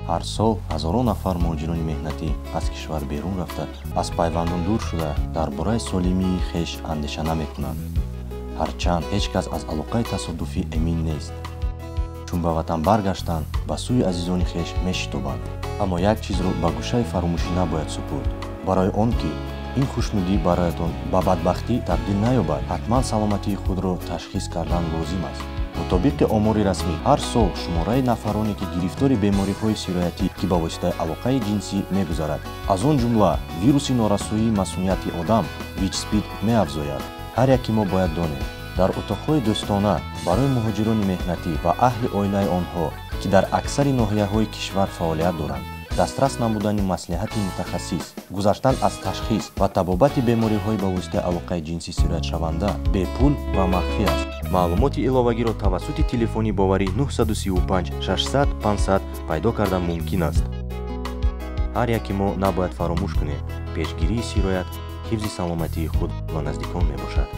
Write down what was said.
Ҳар сол ҳазорон нафар муҳоҷирони меҳнатӣ аз кишвар берун рафта, аз пайвандон дур шуда, дар бораи солимии хеш андеша намекунанд. Ҳарчанд ҳеҷ кас аз алоқаи тасодуфӣ эмин нест. Чун ба ватан баргаштанд, ба сӯи азизони хеш мешитобанд. Аммо як чизро ба гӯшаи фаромӯшӣ набояд супурд. Барои он ки ин хушнудӣ бароятон ба бадбахтӣ табдил наёбад, ҳатман саломатии худро ташхис кардан лозим аст. Мутобиқи омори расмӣ, ҳар сол шумораи нафароне, ки гирифтори бемориҳои сироятӣ, ки ба воситаи алоқаи ҷинсӣ мегузарад, аз он ҷумла вируси норасоии масунияти одам, ВИЧ-СПИД, меафзояд. Ҳар яки мо бояд донем, дар утоқҳои дӯстона барои муҳоҷирони меҳнатӣ ва аҳли оилаи онҳо, ки дар аксари ноҳияҳои кишвар фаъолият доранд, дастрас намудани маслиҳати мутахассис, гузаштан аз ташхис ва табобати бемориҳои ба воситаи алоқаи ҷинсӣ сироятшаванда бепул ва махфӣ аст. Маълумоти иловагиро тавассути телефони боварӣ 935 600 500 пайдо кардан мумкин аст. Ҳар яки мо набояд фаромӯш кунем, пешгирии сироят ҳифзи саломатии худ ва наздикон мебошад.